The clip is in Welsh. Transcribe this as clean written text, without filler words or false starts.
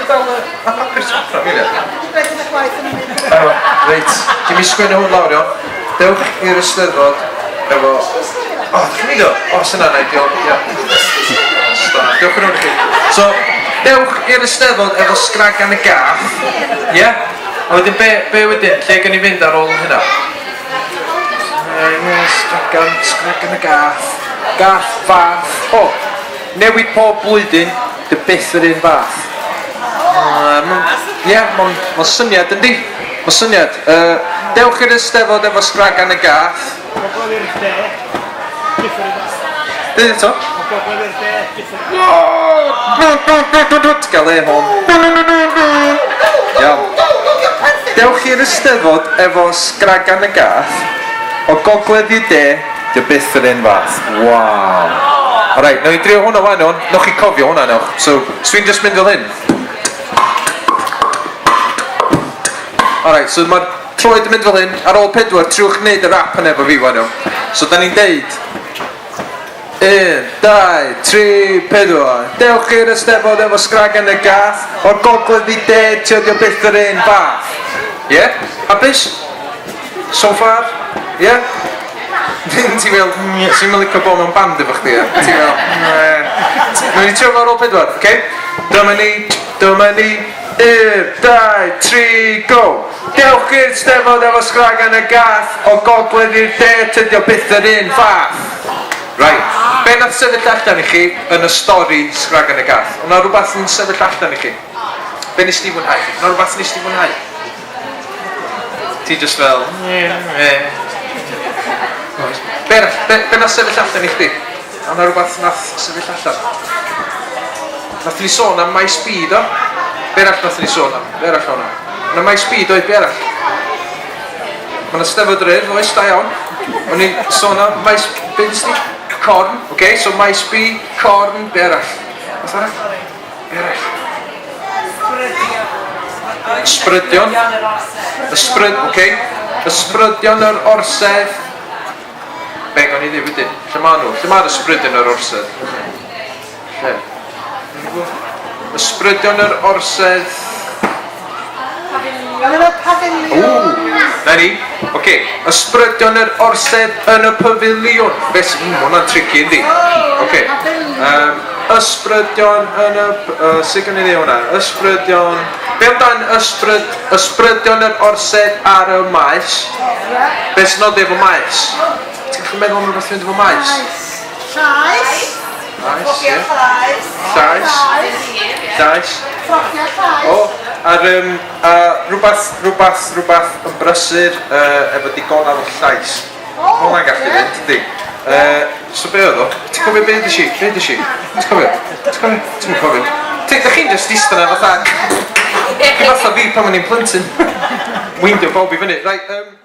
gallu dal y y papur sgwrdd am eiliad? Reit, gei mi sgwennu hwn lawr iawn. Dewch i'r Eisteddfod efo... O, chi'n mynd o? O, sy'n yna'n ideal, ia. Diolch yn fawr i chi. So, dewch i'r Eisteddfod efo sgragan y gath. Ie? Yeah? A wedyn, be, be wedyn? Lle gen i fynd ar ôl hynna? Ie, sgragan, sgragan y gath. Gath, fath. O, newid pob blwyddyn, dy byth yr un fath. Ie, yeah, mae'n ma syniad, yndi? Mae'n syniad. Dewch i'r Eisteddfod efo sgragan y gath. Gogledd i'r de, byth yr un fath. Dweud eto? O gogledd i'r de, byth yr un fath. Ti'n gael e hwn. Iawn. Dewch i'r Eisteddfod efo sgragan y gath. O gogledd i'r de, dy byth yr un fath. Waw. Alright, nawn ni drio hwnna wan, iawn. Newch chi cofio hwnna, newch. So, so dwi'n just mynd fel hyn. Alright, so mae'r troed yn mynd fel hyn. Ar ôl pedwar, triwch wneud y rap yna efo fi wan, iawn. So, da ni'n deud... 1, 2, 3, 4. Dewch i'r Eisteddfod efo sgragan y gath. O'r gogledd i de, tydio byth yr un fath. Ie? Yeah? Hapus? So far? Ie? Yeah? Ti'n fel, sy'n mynd licio bod mewn band efo chdi, ie? Ti'n fel, Nawn ni trio fo ar ôl pedwar, oce? Okay? Dyma ni, dyma ni, 1, 2, 3, go! Dewch i'r Steddfod efo sgragan y gath, o gogledd i'r de, tydio byth yr un fath. Right. Be nath sefyll allan i chi yn y stori Sgragan y Gath? O'na rhywbeth yn sefyll allan i chi? Be nes ti fwynhau? O'na rhywbeth nes ti fwynhau? Ti just fel... Be, be, be nath sefyll allan i chdi? O'na rhywbeth nath sefyll allan? Nath ni sôn am Maes B, do? Be arall nath ni sôn am? Be arall o'na? O'na Maes B, doedd? Be arall? Mae yna Steddfod yr Urdd, oes, da iawn. O'n i'n sôn am Maes... Be nes ti? Corn, oce, okay, so Maes B, corn, be arall? Beth arall? Be arall? Ysbrydion. Ysbryd, oce. Okay. Ysbrydion yr orsedd. Be gawn ni ddeud wedyn? Lle maen nhw? Lle mae'r ysbrydion yr orsedd? Lle? Ysbrydion yr orsedd. Yn y pafiliwn. Na ni. Oce. Okay. Ysbrydion yr orsedd yn y pafiliwn. Beth sy'n... Mm, hwnna'n tricky, yndi? Oce. Okay. Ysbrydion yn y... Sut gawn ni ddeud hwnna? Ysbrydion... Be amdan ysbryd, ysbrydion yr orsedd ar y maes? Be sy'n nodi efo maes? Ti'n gallu meddwl am rhywbeth i fynd efo maes? Llais. Maes, ie. Llais. Llais. Llais. Ffrogiau llais. O, a'r um, a rhywbeth, rhywbeth, rhywbeth yn brysur uh, efo digonedd o llais. O, Mae hwnna'n gallu ie. fynd, yndi? Uh, so be oedd o? Ti'n cofio be ydych chi? Be ydych chi? Ti'n cofio? Ti'n cofio? Ti'n cofio? Ti, da chi'n just ista na fatha... Chi fatha fi pan o'n i'n plentyn. Weindio bawb i fyny. Right,